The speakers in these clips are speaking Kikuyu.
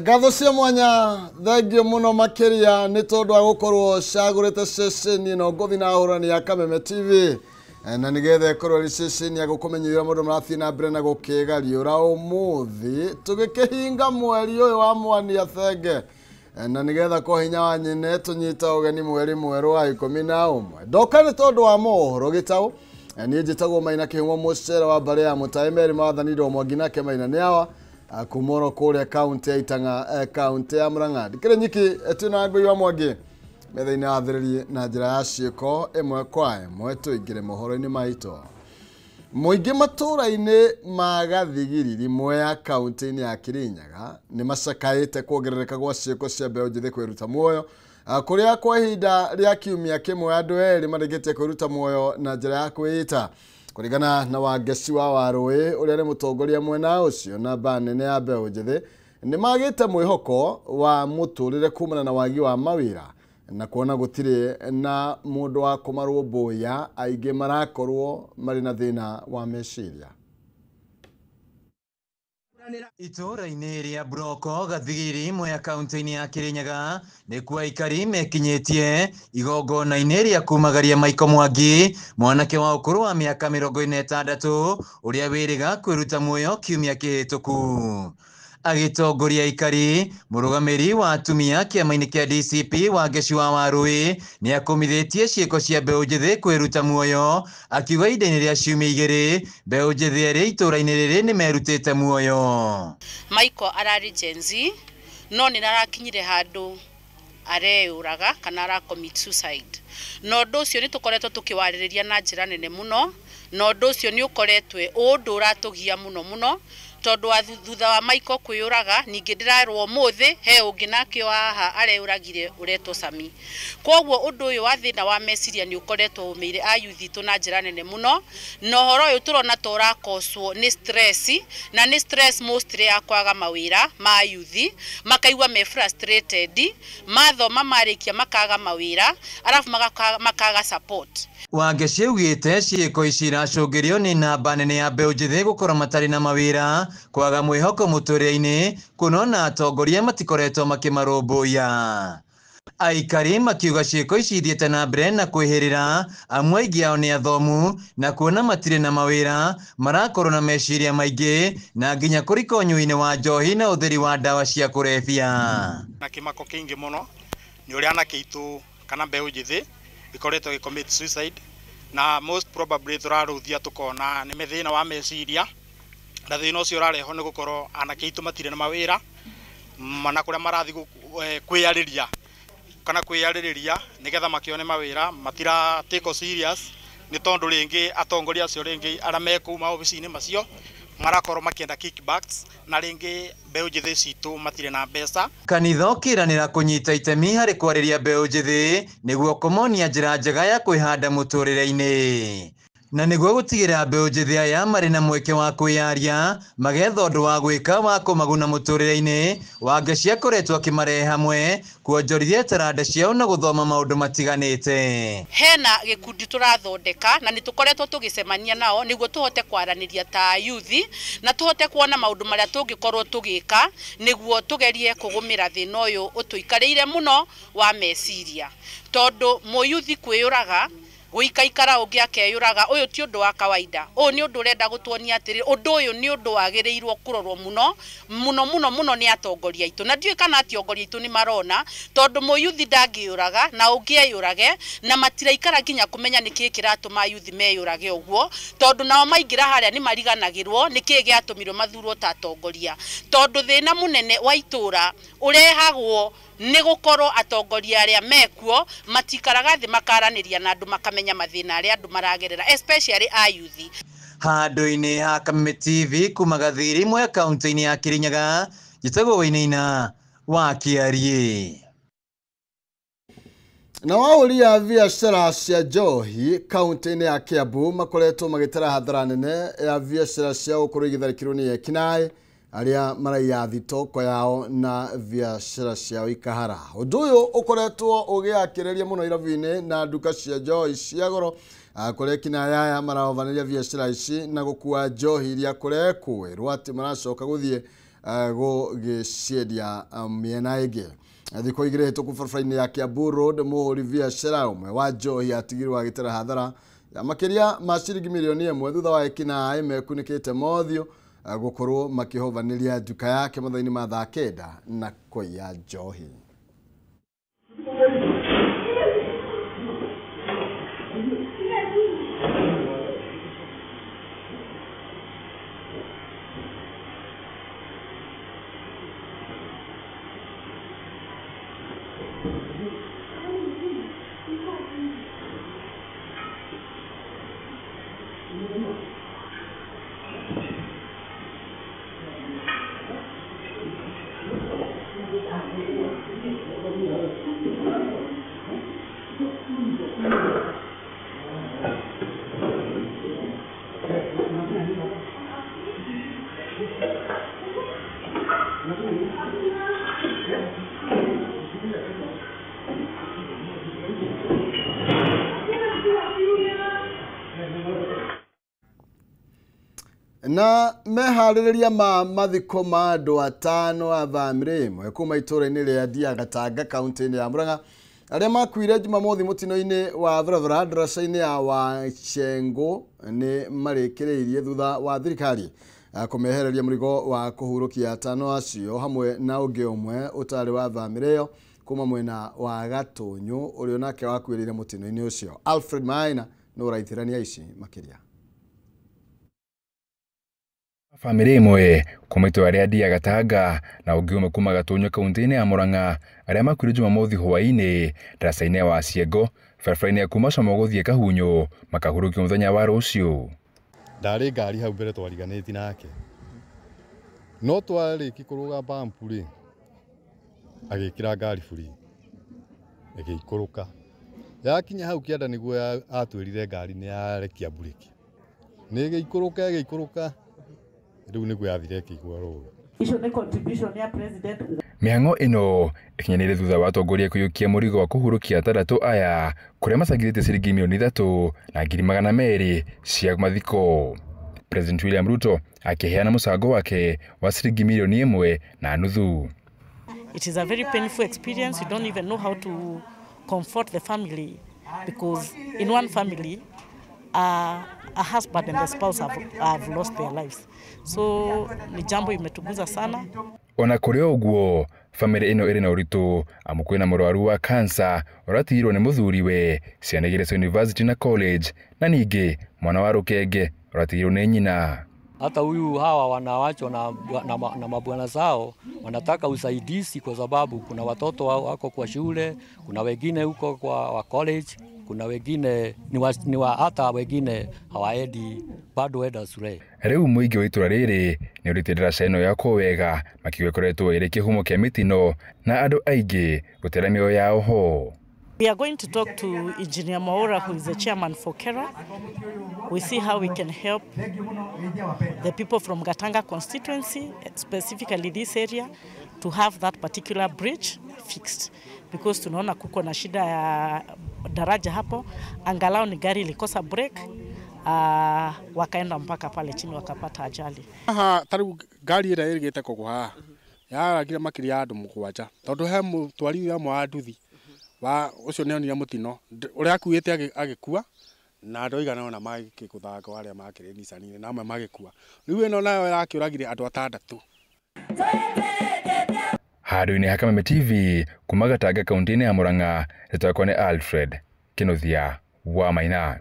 Ngatho cia mwanya thengio muno makiria ni tondu wa gukorwo cagurite ceceni ĩno ngũthi na hũrani ya Kameme TV na nigetha ĩkorwo ĩrĩ ceceni ya gũkũmenyithia maũndũ marathiĩ na mbere na gũkĩgariũra. Ũmũthĩ tũgĩkĩhinga mweri ũyũ wa Mwania Thenge na nigetha kwa hinya wa nyine tũnyita ũgeni mweri mwerũ wa 11. Ndoka nĩ tondũ wa mohoro gĩtaũ. Niĩ njĩtagwo Maina Kĩhumo mũcere wa mbarĩ ya Mũtaĩ Meri Mawathani Mwangi nake Maina nĩ awa kuma oro kũrĩa kaunti ya Itang'a, kaunti ya Murang'a. Ndikĩrĩ nyiki twĩna Ngũi wa Mwangi metha-inĩ athĩrĩrie na njĩra ya ciĩko ĩmwe kwa ĩmwe. Tũingĩre mohoro-inĩ maitũ. Mũingĩ matũũra-inĩ ma Gathigiriri Mwea kaunti-inĩ ya Kirinyaga nĩ macakaĩte kuongerereka gwa ciĩko cia mbeũ njĩthĩ kwĩruta muoyo, kũrĩa kwa ihinda rĩa kiumia kĩmwe andũ erĩ marĩkĩtie kwĩruta muoyo na njĩra ya kwĩita. Kũringana na Wangeci wa Warũĩ ũrĩa nĩ mũtongoria mwena ũcio na namba nene ya mbeũ njĩthĩ nĩ magĩte mwĩhoko wa mũtũrĩre kumana na wagi wa mawĩra na kuona gũtirĩ na mũndũ wa kũmarũmbũiya, aingĩ marakorwo marĩ na thĩna wa meciria. Itũũra-inĩ rĩa Buroko Gathigiri Mwea kaunti-inĩ ya Kirinyaga nĩkuo aikari mekinyĩtie igongona-inĩ rĩa kumagaria Michael Mwangi, mwanake wa ũkũrũ wa mĩaka 46 ũrĩa wĩrĩga kwĩruta muoyo kiumia kĩhĩtũku. Agĩtongoria aikari, mũrũgamĩrĩri wa atumia kĩama-inĩ kĩa DCP Wangeci wa Warũĩ nĩ akũmithĩtie ciĩko cia mbeũ njĩthĩ kwĩruta muoyo, akiuga ihinda-inĩ rĩa ciumia igĩrĩ mbeũ njĩthĩ erĩ itũũra-inĩ rĩrĩ nĩ merutĩte muoyo. Michael ararĩ Gen Z no nĩ arakinyire handũ areyũraga kana ara commit suicide, na ũndũ ũcio nĩ tũkoretwo tũkĩwarĩrĩria na njĩra nene mũno, na ũndũ ũcio nĩ ũkoretwo ũndũ ũratũgia mũno mũno tondũ wa thutha wa Michael kwĩyũraga ningĩ ndĩrerwo ũmũthĩ he ũngĩ nake haha areyũragire ũretwo Sami. Koguo ũndũ ũyũ wa thĩna wa meciria nĩ ũkoretwo ũmĩire ayuthi itũ na njĩra nene mũno, na ũhoro ũyũ tũrona ta ũrakoswo nĩ stress, na nĩ stress mostly ya kwaga mawĩra ma ayuthi, makaigua me frustrated, mathoma marĩkia makaga mawĩra arabu makaga support. Wangeci augĩte ciĩko ici iracũngĩrio nĩ namba nene ya mbeũ njĩthĩ gũkorwo matarĩ na mawĩra, kwaga mwĩhoko mũtũrĩre-inĩ, kuona ona atongoria matikoretwo makĩmarũmbũiya. Aikari makiuga ciĩko ici ithiĩte na mbere na kwĩhĩrĩra, amwe aingĩ ao nĩ athomu na kuona matirĩ na mawĩra marakorwo na meciria maingĩ na nginya kũrika ũnyui-inĩ wa njohi na ũtheri wa ndawa cia kũrebia. Na kĩmako kĩingĩ mũno nĩ ũrĩa anake aitũ kana mbeũ njĩthĩ ikoretwo ĩgĩ commit suicide, na most probably tũrarũthia tũkona nĩ thĩna wa meciria, na thĩna ũcio ũrarehwo nĩ gũkorwo anake aitũ matirĩ na mawĩra mana kũrĩa marathiĩ kwĩyarĩria kana kwĩyarĩrĩria nĩgetha makĩone mawĩra matira take serious nĩ tondũ rĩngĩ atongoria acio rĩngĩ arĩa me kũu maobici-inĩ macio marakorwo makĩenda kickbacks na rĩngĩ mbeũ njĩthĩ citũ matirĩ na mbeca. Kanitha ũkĩranĩra kũnyita itemi harĩ kwarĩria mbeũ njĩthĩ nĩguo kũmonia njĩra njega ya kwĩhanda mũtũrĩre-inĩ, na nĩguo gũtigĩrĩra mbeũ njĩthĩ aya marĩ na mweke wa kwĩyaria magetha ũndũ wa gwĩka wa kũmaguna mũtũrĩre-inĩ. Wangeci akoretwo akĩmarehe hamwe kuonjorithia taranda ciao na gũthoma maũndũ matiganĩte. Hena gĩkundi tũrathondeka na nĩ tũkoretwo tũgĩcemania nao nĩguo tũhote kwaranĩria ta youth na tũhote kuona maũndũ marĩa tũngĩkorwo tũgĩka nĩguo tũgerie kũgũmĩra thĩna ũyũ ũtũikarĩire mũno wa meciria, tondũ mũyuthi kwĩyũraga gũikaikara ũngĩ akeyũraga ũyũ ti ũndũ wa kawaida. Ũyũ nĩ ũndũ ũrenda gũtuonia atĩrĩ ũndũ ũyũ nĩ ũndũ wagĩrĩirwo kũrorwo mũno mũno mũno mũno nĩ atongoria aitũ, na ndiũĩ kana atongoria aitũ nĩ marona, tondũ mũyuthi ndangĩyũraga na ũngĩ eyũrage na matiraikara nginya kũmenya nĩkĩĩ kĩratũma ayuthi meyũrage ũguo, tondũ nao maingĩra harĩa nĩ mariganagĩrwo nĩkĩĩ gĩatũmirwo mathurwo ta atongoria, tondũ thĩna mũnene wa itũũra ũrehagwo nĩ gũkorwo atongoria arĩa mekuo matikaraga thĩ makaranĩria na andũ makamenya mathĩna arĩa andũ maragerera especially ayuthi. Handũ-inĩ ha Kameme TV kuma Gathiri Mwea kaunti-inĩ ya Kirinyaga, njĩtagwo Wainaina wa Kĩariĩ. Na wahũri a biacara cia njohi kaunti-inĩ ya Kiambu makoretwo magĩtara hathara nene ya biacara ciao gũkorwo igĩtharĩkĩrwo nĩ ekinaĩ arĩa maraiya thitoko yao na biacara ciao ikahara. Ũndũ ũyũ ũkoretwo ũgĩakĩrĩria mũno irabu-inĩ na nduka cia njohi cia goro, kũrĩa ekinaĩ aya marahovanĩria biacara ici na gũkua njohi iria kũrekũĩrwo atĩ maracoka gũthiĩ gũgĩciendia mĩena ĩngĩ. Thikũ igĩrĩ hĩtũku barabara-inĩ ya Kiambu Road, mũhũri biacara ũmwe wa njohi atigirwo agĩtara hathara ya makĩria ma ciringi mirioni 1 thutha wa ekinaĩ mekunĩkĩte mothiũ gũkorwo makĩhovanĩria nduka yake mathaa-inĩ ma thaa 9 na kũiya njohi. Na meharĩrĩria ma mathiko ma andũ atano a bamĩrĩ ĩmwe kuma itũũra-inĩ rĩa Ndia Gatanga kaunti-inĩ ya Murang'a arĩa makuire Jumamothi mũtino-inĩ wa barabara ndaraca-inĩ ya Wachengo nĩ marĩkĩrĩirie thutha wa thirikari kũmehereria mũrigo wa kũhurũkia atano acio hamwe na ũngĩ ũmwe ũtarĩ wa bamĩrĩ ĩyo kuma mwena wa Gatũnyũ ũrĩa onake wakuĩrĩire mũtino-inĩ ũcio. Alfred Maina nĩ ũraithĩrania ici makĩria. Bamĩrĩ ĩmwe kuma itũũra rĩa Ndia Gatanga na ũngĩ ũmwe kuma Gatũnyũ kaunti-inĩ ya Murang'a arĩa makuire Jumamothi hwaĩ-inĩ ndaraca-inĩ ya Waciengo barabara-inĩ ya kuma Como gũthiĩ Kahunyũ makahurũkio mũthenya wa rũciũ. Ndarĩ ngari hau mbere twariganĩti nake, no twarĩki kũrũga bampu rĩ, agĩkĩra ngari buri ĩgĩikũrũka, yakinya hau kĩanda nĩguo atwĩrire ngari nĩ yarekia mburĩki, nĩ ĩgĩikũrũka ĩgĩikũrũka rĩu nĩguo yathire ĩkĩigua rũru. Icio nĩ contribution ya president. Mĩhang'o ĩno ĩkinyanĩire thutha wa atongoria kũiyũkia mũrigo wa kũhurũkia atandatũ aya kũrĩa macangithĩtie ciringi mirioni 3,200,000 cia mathiko. President William Ruto akĩheana mũcango wake wa ciringi mirioni 1.5. It is a very painful experience. You don't even know how to comfort the family because in one family a husband and the spouse have lost their lives. So ni jambo imetuguza sana. Ona kũrĩ ũguo bamĩrĩ ĩno ĩrĩ na ũritũ amu kwĩna mũrwaru wa kansa ũratigirwo nĩ mũthuriwe, ciana igĩrĩ cia university na college na ningĩ mwana wa rũkenge ũratigirwo nĩ nyina. Hata huyu hawa wanawachwa na mabwana zao wanataka usaidizi kwa sababu kuna watoto wako kwa shule, kuna wengine huko kwa wa college, kuna wengine ni wa hata wengine hawaendi bado enda shule. Rĩu mũingĩ wa itũra rĩrĩ nĩ ũrĩte ndaraca ĩno yakwo wega makiuga ĩkoretwo ĩrĩ kĩhumo kĩa mĩtino na andũ aingĩ gũtera mĩoyo yao ho. We are going to talk to Engineer Mwaura, who is the chairman for KERA. We see how we can help the people from Gatanga constituency, specifically this area, to have that particular bridge fixed. Because tunaona kuko na shida ya daraja hapo, angalau ni gari likosa break, wakaenda mpaka pale chini wakapata ajali. Haha taru gari ira irigite kugwa haha yaragira makiria andu mugwanja tondu he mutwarithia ũmwe wa nduthi wa ucio nĩ onire mũtino ũrĩa akuĩte agĩkua na andũ aigana ũna magĩkũthanga arĩa makĩrĩ Nissan-inĩ na amwe magĩkua. Rĩu ĩno nayo ĩrakĩũragire andũ atandatũ. Handũ-inĩ ha Kameme TV kuma Gatanga kaunti-inĩ ya Murang'a, rĩtwa nĩ Alfred Kinuthia wa Maina.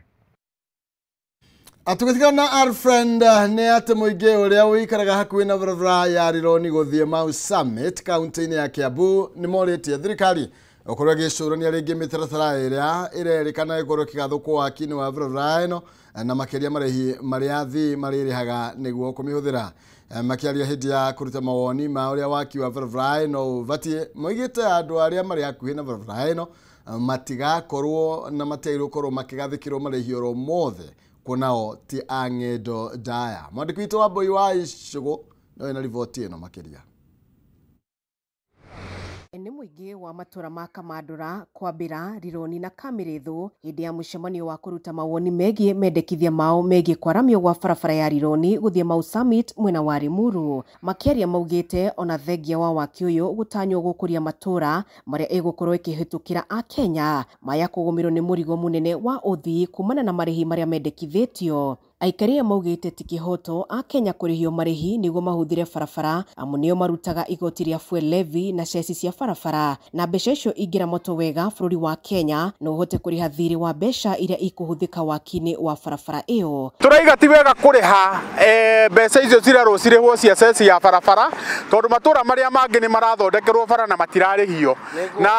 Atũgĩtigana na Alfred nĩ atĩ mũingĩ ũrĩa ũikaraga hakuhĩ na barabara ya Rironi gũthiĩ Mau Summit kaunti-inĩ ya Kiambu nĩ morĩtie thirikari ũkorwo ĩgĩcũrania rĩngĩ mĩtaratara ĩrĩa ĩrerĩkana ĩkorwo ĩkĩgathũkwo waki-inĩ wa barabara ĩno na makĩria marĩhi marĩa athii marĩrĩhaga nĩguo kũmĩhũthĩra. Makĩaria hĩndĩ ya kũruta mawoni ma ũrĩa waki wa barabara ĩno ũbatiĩ, moigĩte andũ arĩa marĩ hakuhĩ na barabara ĩno matigakorwo na matiagĩrĩirwo gũkorwo makĩgathĩkĩrwo marĩhi oro mothe kuonao ti a ng'endo ndaya. Mwandĩki witũ wa Mbui wa Icũgũ no ena riboti ĩno makĩria. Nĩ mũingĩ Mũingĩ wa matũra ma Kamandũra, Kwambĩra, Rironi na Kamĩrĩthũ hĩndĩ ya mũcemanio wa kũruta mawoni megiĩ mendekithia mao megiĩ kwaramio gwa barabara ya Rironi gũthiĩ Mau Summit mwena wa Limuru. Makĩaria maugĩte ona thengia wa waki ũyũ gũtanywo gũkũria matũra marĩa ĩgũkorwo ĩkĩhĩtũkĩra Akenya maya kũgũmĩrwo nĩ mũrigo mũnene wa ũthii kumana na marĩhi marĩa mendekithĩtio. Aikari aya maugĩte ti kĩhoto Akenya kũrĩhio marĩhi nĩguo mahũthĩre barabara amu nĩo marutaga igoti rĩa fuel levy na ceci cia barabara na mbeca icio ingĩramotwo wega bũrũri wa Kenya no ũhote kũrĩha thirĩ wa mbeca iria ikũhũthĩka waki-inĩ wa barabara ĩyo. Turaiga ti wega kũrĩha mbeca icio cirerwo cirĩhwo cia ceci ya barabara tondũ matũra marĩa mangĩ nĩ marathondekerwo bara na matirarĩhio, na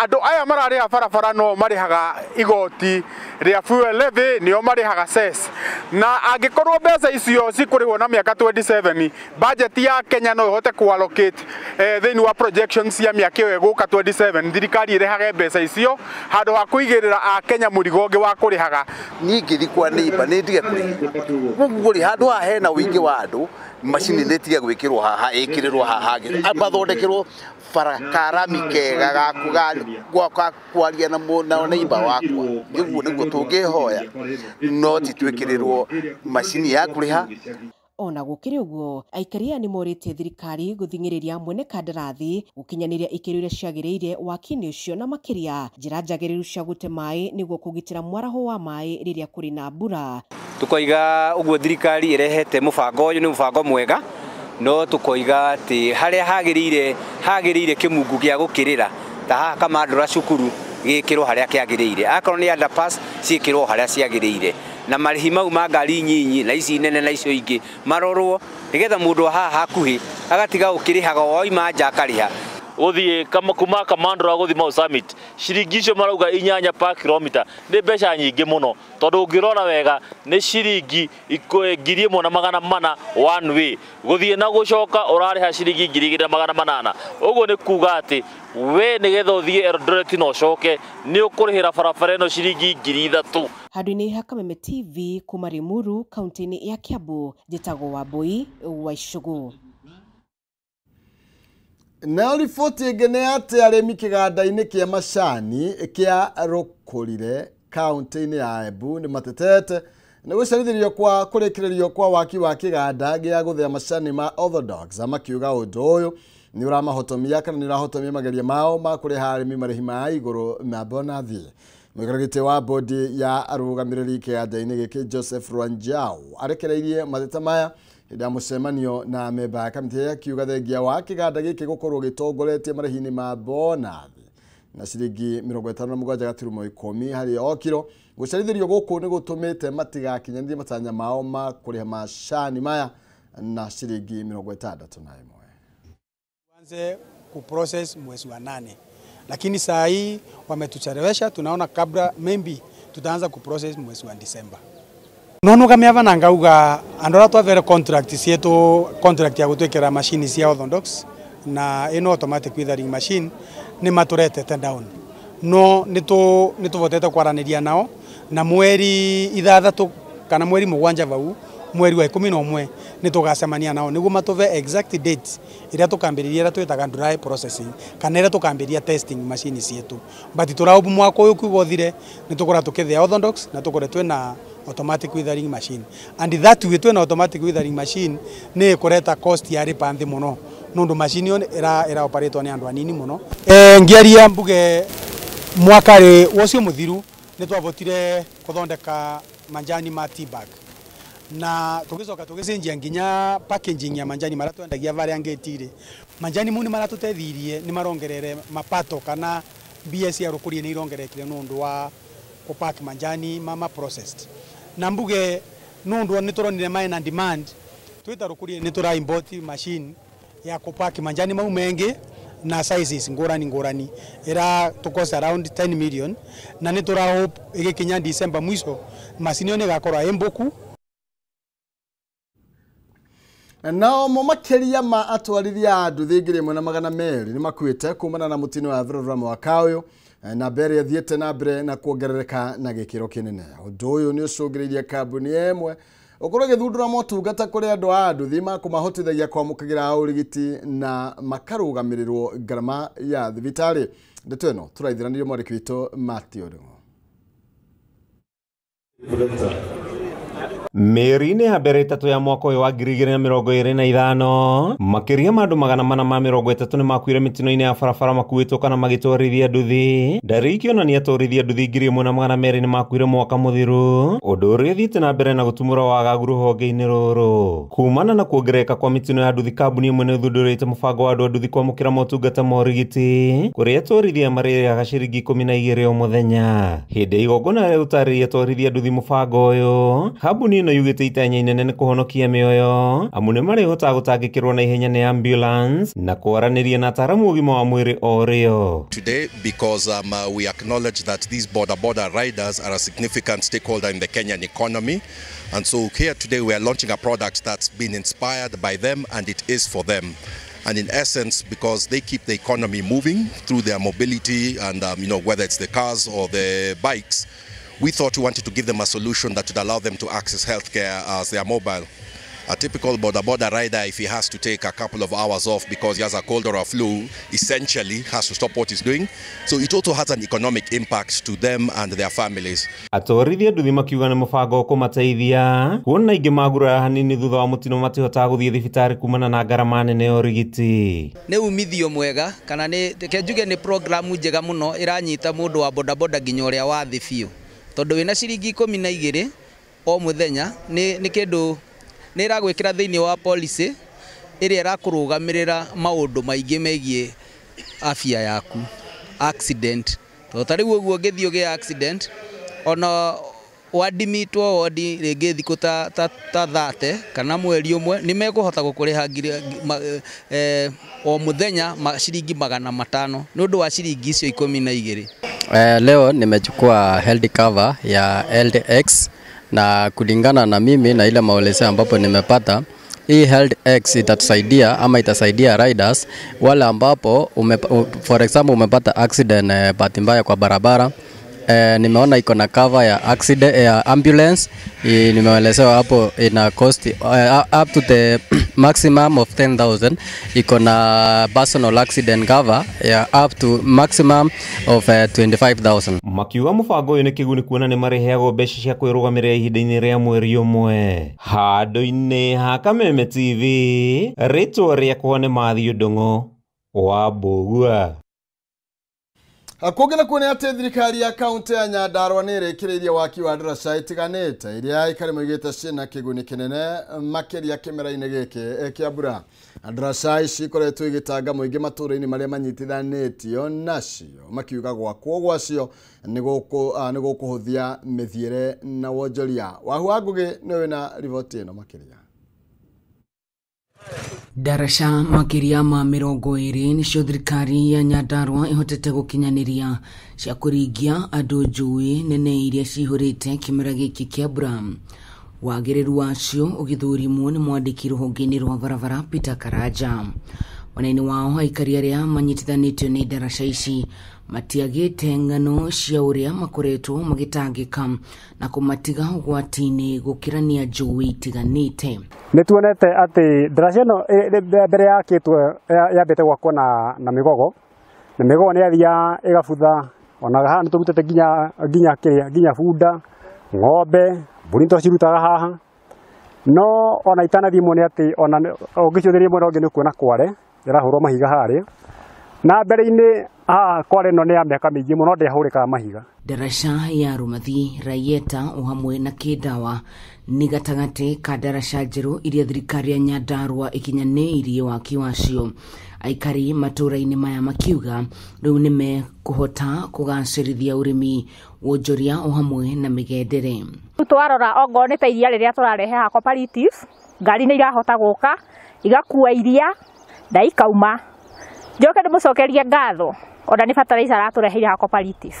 andũ aya mararĩha barabara no marĩhaga igoti rĩa fuel levy, nĩo marĩhaga cess, na angĩkorwo mbeca icio cikũrĩhwo na mĩaka 27 budget ya Kenya no ĩhote ku allocate thĩinĩ wa projections cia mĩaka ĩyo ĩgũka 27 thirikari ĩrĩhage mbeca icio handũ ha kũigĩrĩra Akenya mũrigo ũngĩ wa kũrĩhaga. Niĩ ngĩthiĩ kwa neighbor nĩ ndige kũrĩha koguo rĩ handũ haha hena ũingĩ wa andũ macini nĩ ĩtige gwĩkĩrwo haha ĩkĩrĩrwo haha hangĩ mathondekerwo bara karami kega ga kwaria na neighbor wakwa nĩguo nĩguo tũngĩhoya no ti twĩkĩrĩrwo macini ya kũrĩha. Ona gũkĩrĩ ũguo aikari aya nĩmorĩtie thirikari gũthing'ĩrĩria mwene kandarathi gũkinyanĩria ikĩro iria ciagĩrĩire waki-inĩ ũcio na makĩria njĩra njagĩrĩru cia gũte maĩ nĩguo kũgitĩra mwaraho wa maĩ rĩrĩa kũrĩ na mbura. Tukoiga ũguo thirikari ĩrehete mũbango ũyũ nĩ mũbango mwega, no tukoiga atĩ harĩa hagĩrĩire kĩmungu gĩa gũkĩrĩra ta haha Kamandũra cukuru gĩkĩrwo harĩa kĩagĩrĩire, akorwo nĩ underpass ciĩkĩrwo harĩa ciagĩrĩire, na marĩhi mau ma ngari nyinyi na ici nene na icio ingĩ marorwo nĩgetha mũndũ haha hakuhĩ agatiga gũkĩrĩhaga oima nja akarĩha. Gũthiĩ kuma Kamandũra gũthiĩ Mau Summit ciringi icio marauga 8 per kilomita nĩ mbeca nyingĩ mũno tondũ ũngĩrora wega nĩ ciringi 1400 one way gũthiĩ na gũcoka ũrarĩha ciringi 2800. Ũguo nĩ kuga atĩ we nĩgetha ũthiĩ Eldoret na ũcoke nĩ ũkũrĩhĩra barabara ĩno ciringi 3000. Handũ-inĩ ha Kameme TV kuma Limuru kaunti-inĩ ya Kiambu, njĩtagwo Wambui wa Icũgũ. Nayo riboti ĩngĩ nĩ atĩ arĩmi kĩganda-inĩ kĩa macani kĩa Rũkũrire kaunti-inĩ ya Embu nĩ matetete nĩ gũcerithĩrio kwa kũrĩkĩrĩrio kwa waki wa kĩganda gĩa gũthĩa macani ma Orthodox, makiuga ũndũ ũyũ nĩ ũramahotomia kana nĩ ũrahotomia mageria mao ma kũrĩha arĩmi marĩhi ma igũrũ ma bonathi. Mũikarĩri wa bodi ya arũgamĩrĩri kĩganda-inĩ gĩkĩ Joseph Rwanjau arekereirie mateta maya hĩndĩ ya mũcemanio na memba ya kamĩtĩ akiuga thengia wa kĩganda gĩkĩ gũkorwo gĩtongoretie marĩhi-inĩ ma bonathi na ciringi 57.10 harĩ o kiro. Gũcerithĩrio gũkũ nĩ gũtũmĩte matigakinyanĩrie matanya mao ma kũrĩha macani maya na ciringi 61. Tuanze kuprocess mwezi wa 8, lakini saa hii wametuchelewesha. Tunaona kabla maybe tutaanza kuprocess mwezi wa December. Nono kamiava na ngauga andora twavere contract sietu contract ya gutwikira machine cia Orthodox na ino automatic withering machine ni maturetete down, no nituvotete kwaraniria nao na mweri 6 kana mweri 7 vau mweri wa 11 nitugacemania nao niguo matuve exact date iria tukambiriria iria twitaga dry processing kana iria tukambiria testing machine cietu, but turaubu mwaka uyu kuiga uthire nitukora tukithia Orthodox na tukore twina automatic withering machine, and that we twina automatic withering machine ni ikureta cost ya ripa nthi muno nundu machine yo ira operatwo ni andu anini muno. Ngiaria mbuge mwaka ri ucio muthiru ni twavotire kuthondeka manjani ma tea bag na tugicoka tugicenjia nginya packaging ya manjani maria twendagia varia ngĩtire manjani mu ni maratutethirie ni marongerere mapato kana mbia cia Rũkũria ni irongerekire nundu wa kupack manjani mama processed, na mbuge nundu ni turonire mai na demand twita Rũkũria ni tura import machine ya kupack manjani mau mengi na sizes ngurani ngurani ira tukosa around 10 million na ni tura hope igikinya December mwisho macini yo ni gakorwa imbuku. Nao makĩria ma atwarithia a nduthi 1200 nĩ makuĩte kumana na mũtino wa Virora mwaka ũyũ na mbere ĩthiĩte na mbere na kuongerereka na gĩkĩro kĩnene. Ũndũ ũyũ nĩ ũcũngĩrĩirie kambuni ĩmwe Gũkorwo ĩgĩthundũra motungata kũrĩ andũ a nduthi ma kũmahotithagia kwamũkagĩra ũrigiti na makarũgamĩrĩrwo ngarama ya thibitarĩ. Ndeto ĩno tũraithĩranĩrio mwandĩki witũ Matthew Ndung'u. Mĩeri-inĩ ya mbere 3 ya mwaka ũyũ wa 2025 makĩria ma andũ 430 nĩmakuire mĩtino-inĩ ya barabara makuĩtwo kana magĩtwarithia nduthi. Ndari ikĩonania atwarithia nduthi 1200 nĩmakuire mwaka mũthiru, ũndũ ũrĩa ũthiĩte na mbere na gũtumũra wagagu rũhonge-inĩ rũrũ. Kumana na kuongerereka kwa mĩtino ya nduthi, kambuni ĩmwe nĩĩthundũrĩte mũbango wa andũ a nduthi kwamũkĩra motungata ma ũrigiti kũrĩa atwarithia marĩhaga ciringi 12 o mũthenya. Hĩndĩ ya igongona rĩa gũtarĩria atwarithia nduthi mũbango ũyũ, kambuni ĩno yugĩte itanya inene nĩ kũhonokia mĩoyo, amu nĩmarĩhotaga gũtangĩkĩrwo na ihenya nĩ ambulance na kwaranĩria na ataaramu ũgima wa mwĩrĩ o rĩo. Today, because we acknowledge that these border riders are a significant stakeholder in the Kenyan economy, and so here today we are launching a product that's been inspired by them and it is for them. And in essence, because they keep the economy moving through their mobility and you know, whether it's the cars or the bikes, we thought we wanted to give them a solution that would allow them to access healthcare as they are mobile. A typical border rider, if he has to take a couple of hours off because he has a cold or a flu, essentially has to stop what he's doing. So it also has an economic impact to them and their families. Atwarithia nduthi makiuga nĩ mũbango ũkũmateithia kuona aingĩ magurara hanini thutha wa mũtino matihotaga gũthiĩ thibitarĩ kumana na ngarama nene ya ũrigiti. Nĩ umithio mwega kana nĩ reke njuge nĩ programu njega mũno ĩranyita mũndũ wa bodaboda nginya ũrĩa wa thĩ biũ, tondũ wĩna ciringi 12 o mũthenya nĩ kĩndũ nĩ ĩragwĩkĩra thĩinĩ wa policy ĩrĩa ĩrakũrũgamĩrĩra maũndũ maingĩ megiĩ afya yaku, accident. Tondũ ta rĩu ũguo ũngĩthiĩ ũgĩe accident ona wadimitwo wodi rĩngĩ thikũ ta 30 kana mweri ũmwe nĩ mekũhota gũkũrĩha o mũthenya ciringi 500 nĩ ũndũ wa ciringi icio 12. Leo nimechukua health cover ya LDX na kulingana na mimi na ile maelezo ambapo nimepata, hii Health X itatusaidia ama itasaidia riders wale ambapo for example umepata accident bahati mbaya kwa barabara. Nimeona iko na cover ya accident ya ambulance. Nimeelezewa hapo ina cost up to the maximum of 10,000. Iko na personal accident cover ya up to maximum of 25,000. Makiuga mũbango ũyũ nĩ kĩguni kuona nĩ marĩheagwo mbeca cia kwĩrũgamĩrĩra ihinda-inĩ rĩa mweri ũmwe. Handũ-inĩ ha Kameme TV, rĩtwa rĩakwa nĩ Matthew Ndung'u wa Mbũgua. Kũngĩ na kuona atĩ thirikari ya kaunti ya Nyandarua nĩ ĩrĩkĩrĩirie waki wa ndaraca itiganĩte iria aikari maugĩte ciĩna kĩguni kĩnene makĩria kĩmera-inĩ gĩkĩ kĩa mbura. Ndaraca ici ikoretwo igĩtanga mũingĩ matũũra-inĩ marĩa manyitithanĩtio nacio, makiuga gwakwo gwacio nĩ gũkũhũthia mĩthiĩre na wonjoria. Wahu wa Ngũgĩ nĩwe wĩna riboti ĩno makĩria. Ndaraca makĩria ma 20 nĩcio thirikari ya Nyandarua ĩhotete gũkinyanĩria cia kũringia andũ njũĩ nene iria cihũrĩte kĩmera gĩkĩ kĩa mbura. Wagĩrĩru wacio ũgĩthũrimwo nĩ mwandĩki rũhonge-inĩ rwa barabara Peter Karanja. Mwena-inĩ wao aikari arĩa manyitithanĩtio nĩ ndaraca ici matiagĩte ng'ano cia ũrĩa makoretwo magĩtangĩka na kũmatiga ũgwati-inĩ gũkĩrania njũĩ itiganĩte. Nĩ tuonete atĩ ndaraca ĩno mbere yakĩtwo yambĩte gwakwo na mĩgogo, na mĩgogo nĩ yathiaga ĩgabutha, ona haha nĩ tũrutĩte nginya kĩrĩa nginya bunda, ng'ombe, mbũri nĩ twacirutaga haha. No ona itanathiĩ muone atĩ ona ũngĩcũthĩrĩria mwena ũngĩ nĩ ũkuona kware ĩrahũrwo mahiga harĩa. Na mbere-inĩ haha kware ĩno nĩ ya mĩaka mĩingĩ mũno ndĩahũrĩkaga mahiga. Ndaraca ya Rumathi, Raieta o hamwe na Kĩndawa nĩ gatagatĩ ka ndaraca njerũ iria thirikari ya Nyandarua ĩkinyanĩirie waki wacio. Aikari matũũra-inĩ maya makiuga rĩu nĩ mekũhota kũgacĩrithia ũrĩmi, wonjoria o hamwe na mĩgendere. Rĩu twarora ongorwo nĩ ta iria rĩrĩa tũrarehe haha cooperative, ngari nĩ irahota gũka igakua iria na ikauma. Njoke ndĩmũcokerie ngatho ona nĩ fertilizer aratũreheire haha cooperative.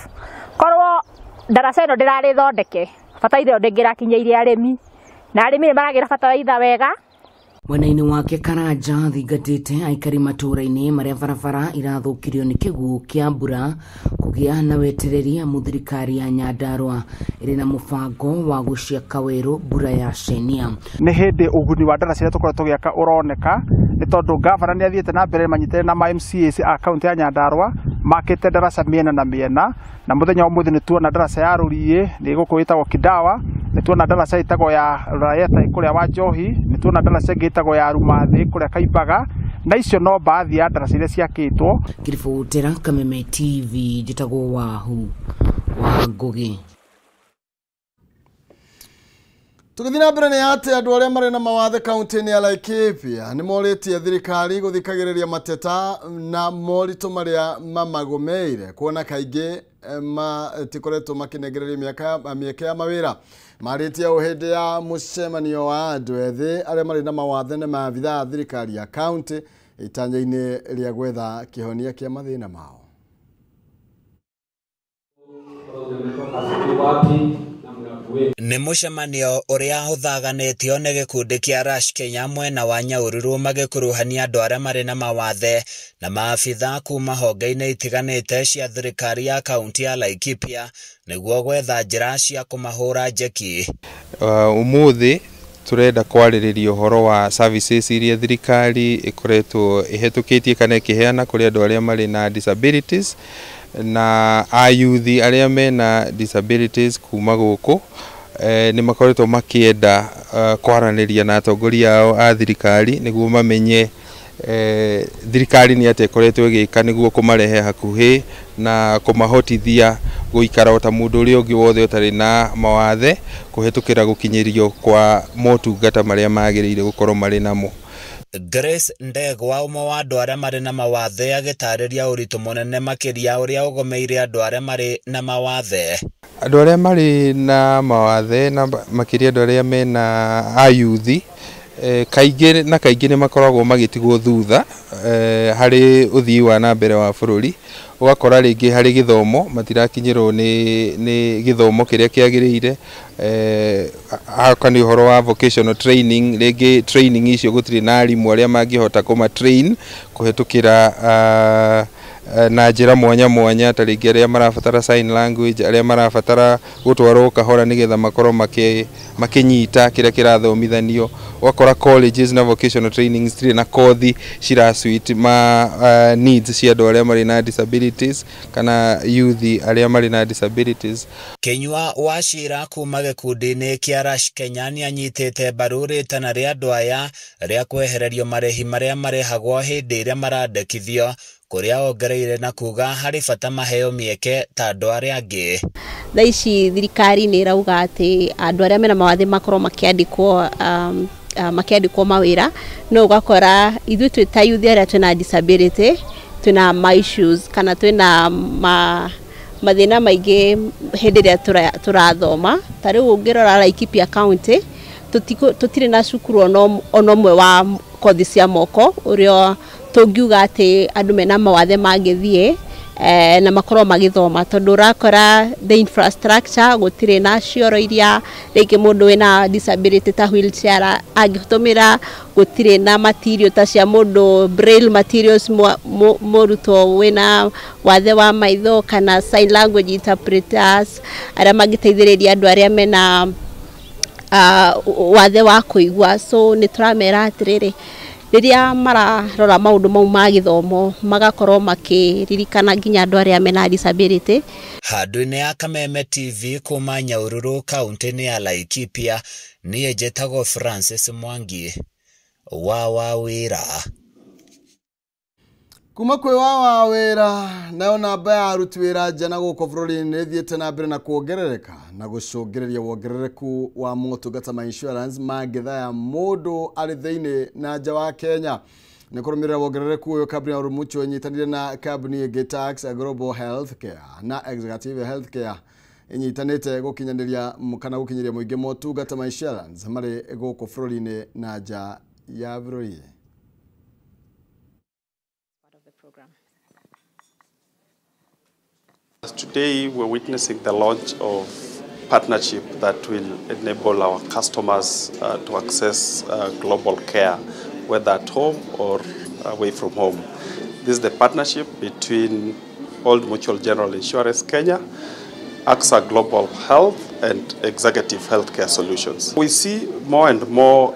Korwo ndaraca ĩno ndĩrarĩ thondeke, fertilizer ĩyo ndĩngĩrakinyĩire arĩmi, na arĩmi nĩ maragĩra fertilizer wega. Mwena-inĩ wake Karanja thingatĩte aikari matũũra-inĩ marĩa barabara irathũkirio nĩ kĩguũ kĩa mbura kũgĩa na wetereri amu thirikari ya Nyandarua ĩrĩ na mũbango wa gũciaka werũ mbura ya cenia. Nĩ hĩndĩ ũguni wa ndaraca iria tũkoretwo tũgĩaka ũroneka, nĩ tondũ ngavana nĩ athiĩte na mbere manyitĩte na ma MCAs a kaunti ya Nyandarua makĩte ndaraca mĩena na mĩena, na mũthenya wa ũmũthĩ nĩ tuona ndaraca ya Rũriĩ nĩ gũkũ ĩtagwo Kidawa, nĩ tuona ndaraca ĩtagwo ya Rayeta kũrĩa wa Njohi, nĩ tuona ndaraca ĩngĩ ĩtagwo ya Rumathĩ kũrĩa Kaimbaga, na icio no baadhi ya ndaraca iria ciakĩtwo. Ngĩribotera Kameme TV njĩtagwo Wahu wa Ngũgĩ. Tũgĩthiĩ na mbere nĩ atĩ andũ arĩa marĩ na mawathe kaunti-inĩ ya Laikipia nĩ morĩtie thirikari gũthikagĩrĩria mateta na moritũ marĩa mamagũmĩire, kuona kaingĩ matikoretwo makĩnengererio mĩeke ya mawĩra. Marĩtie ũũ hĩndĩ ya mũcemanio wa andũ ethĩ arĩa marĩ na mawathe na maabithaa a thirikari ya kaunti itanya-inĩ rĩa gwetha kĩhonia kĩa mathĩna mao. Nĩ mũcemanio ũrĩa ũthaganĩtio nĩ gĩkundi kĩa Rush Kenya mwena wa Nyahururu magĩkuruhania andũ arĩa marĩ na mawathe na maabithaa kuma honge-inĩ itiganĩte cia thirikari ya kaunti ya Laikipia nĩguo gwetha njĩra cia kũmahũra njeki. Ũmũthĩ turenda kwarĩrĩria ũhoro wa services iria thirikari ĩkoretwo ĩhetũkĩtie kana ĩkĩheana kũrĩ andũ arĩa marĩ na disabilities na ayuthi arĩa mena disabilities kuma gũkũ nĩ makoretwo makĩenda kwaranĩria na atongoria ao a thirikari nĩguo mamenye thirikari nĩ atĩa ĩkoretwo ĩgĩka nĩguo kũmarehe hakuhĩ na kũmahotithia gũikara o ta mũndũ ũrĩa ũngĩ wothe ũtarĩ na mawathe kũhetũkĩra gũkinyĩrio kwa motungata marĩa magĩrĩire gũkorwo marĩ namo. Grace Ndegwa ũmwe wa andũ arĩa marĩ na mawathe agĩtarĩria ũritũ mũnene makĩria ũrĩa ũgomeire andũ arĩa marĩ na mawathe. Andũ arĩa marĩ na mawathe na makĩria andũ arĩa mena ayuthi kaingĩ na kaingĩ nĩ makoragwo magĩtigwo thutha harĩ ũthii wa na mbere wa bũrũri. Ũgakora rĩngĩ harĩ gĩthomo matirakinyĩrwo nĩ gĩthomo kĩrĩa kĩagĩrĩire, haka nĩ ũhoro wa vocational training, rĩngĩ training icio gũtirĩ na arimũ arĩa mangĩhota kũma train kũhetũkĩra na njĩra mwanya mwanya, ta rĩngĩ arĩa marabatara sign language, arĩa marabatara gũtwarwo kahora nĩgetha makorwo makĩnyita kĩrĩa kĩrathomithanio. Ũgakora colleges na vocational training citirĩ na kothi cirasuit ma needs cia andũ arĩa marĩ na disabilities kana youth arĩa marĩ na disabilities. Kinyua wa Cira kuma gĩkundi-inĩ kĩa Rush Kenya nĩanyitĩte mbaru rĩtana rĩa andũ aya rĩa kwehererio marĩhi marĩa marĩhagwo hĩndĩ ĩrĩa marandĩkithio, kũrĩa ongereire na kuga harĩ bata maheo mĩeke ta andũ arĩa angĩ. Thaa ici thirikari nĩ ĩrauga atĩ andũ arĩa mena mawathe makorwo makĩandĩkwo mawĩra, no ũgakora ithuĩ twĩ ta youth arĩa twĩna disability twĩna ma issues kana twĩna mathĩna maingĩ hĩndĩ ĩrĩa tũrathoma. Ta rĩu ũngĩrora Laikipia County tũtirĩ na cukuru ona ũmwe wa kothi cia moko ũrĩa tũngiuga atĩ andũ mena mawathe mangĩthiĩ na makorwo magĩthoma, tondũ ũrakora the infrastructure gũtirĩ na cioro iria rĩngĩ mũndũ wĩna disability ta wheelchair angĩtũmĩra, gũtirĩ na material ta cia mũndũ braille materials mũrutwo wĩna wathe wa maitho kana sign language interpreters arĩa mangĩteithĩrĩria andũ arĩa mena wathe wa kũigua. So nĩ tũramera atĩrĩrĩ, rĩrĩa mararora maũndũ mau ma gĩthomo magakorwo makĩririkana nginya andũ arĩa mena disability. Handũ-inĩ ya Kameme TV kuma Nyahururu kaunti-inĩ ya Laikipia, niĩ njĩtagwo Francis Mwangi wa wĩra. Kuma kwĩ wa wĩra, nayo namba ya aruti wĩra nja na gũkũ bũrũri-inĩ nĩ ĩthiĩte na mbere na kuongerereka na gũcũngĩrĩria wongerereku wa motungata ma insurance ma ngetha ya mũndũ arĩ thĩinĩ na nja wa Kenya. Nĩ kũrũmĩrĩra wongerereku ũyũ, kambuni ya Old Mutual ĩnyitanĩire na kambuni ĩngĩ Tax Global Healthcare na Executive Healthcare ĩnyitanĩte gũkinyanĩria kana gũkinyĩria mũingĩ motungata ma insurance marĩ gũkũ bũrũri-inĩ na nja ya bũrũri. Today we're witnessing the launch of partnership that will enable our customers to access global care, whether at home or away from home. This is the partnership between Old Mutual General Insurance Kenya, AXA Global Health, and Executive Healthcare Solutions. We see more and more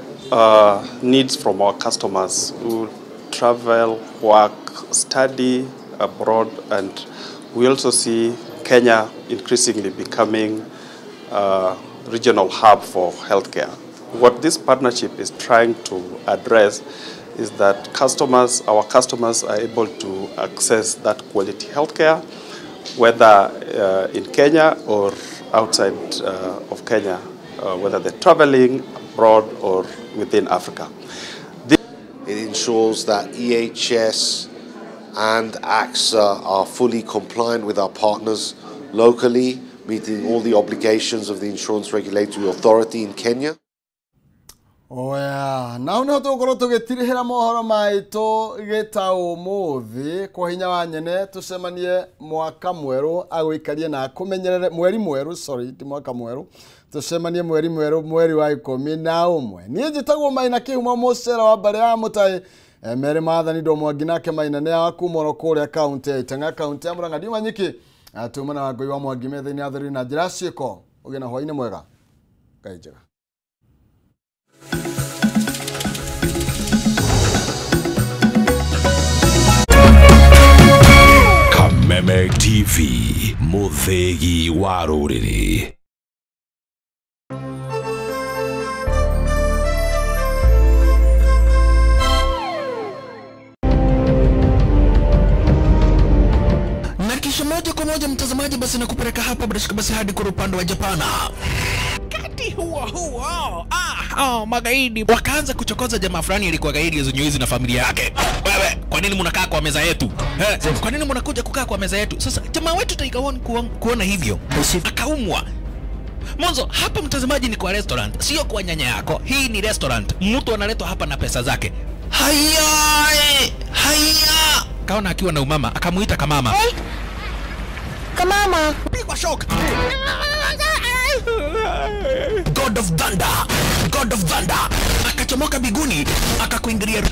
needs from our customers who travel, work, study abroad, and we also see Kenya increasingly becoming a regional hub for healthcare. What this partnership is trying to address is that customers, our customers are able to access that quality healthcare, whether in Kenya or outside of Kenya, whether they're traveling abroad or within Africa. It ensures that EHS and AXA are fully compliant with our partners locally, meeting all the obligations of the Insurance Regulatory Authority in Kenya. Oya, na nĩho tũgũkorwo tũgĩtirihĩra mohoro maitũ gĩta ũmũthĩ kwa hinya wa nyene tũcemanie mwaka mwerũ agũikarie na akũmenyerere mweri mwerũ, sorry, ti mwaka mwerũ, tũcemanie mweri mwerũ mweri wa 11. Niĩ njĩtagwo Maina Kĩhumo mũcera wa mbarĩ ya Mũtai mere maathani ndo mwangi nake Maina nĩ wa kuma oro kũrĩa kaunti ya Itang'a kaunti ya Murang'a ndiuma nyiki tumana wa ngũi wa Mwangi metha-inĩ ya theri na njĩra ciĩko ũgĩe na hwaĩ-inĩ mwega. Ngai njega. Kameme TV, mũthĩgi wa rũrĩrĩ. Na kisha moja kwa moja mtazamaji, basi nakupeleka hapa bila shaka basi hadi kwa upande wa Japana. Kati huo huo magaidi wakaanza kuchokoza jamaa fulani alikuwa gaidi hizi na familia yake. Wewe, kwa nini mnakaa kwa meza yetu? Kwa nini mnakuja kukaa kwa meza yetu? Sasa jamaa wetu Tiger One kuona hivyo akaumwa. Mwanzo hapa mtazamaji ni kwa restaurant, sio kwa nyanya yako. Hii ni restaurant. Mtu analetwa hapa na pesa zake. Haya, haya. Kaona akiwa na umama, akamuita kamama. Hey. Kamama. Pigwa shock. God of Thunder, God of Thunder akachomoka biguni akakuingilia.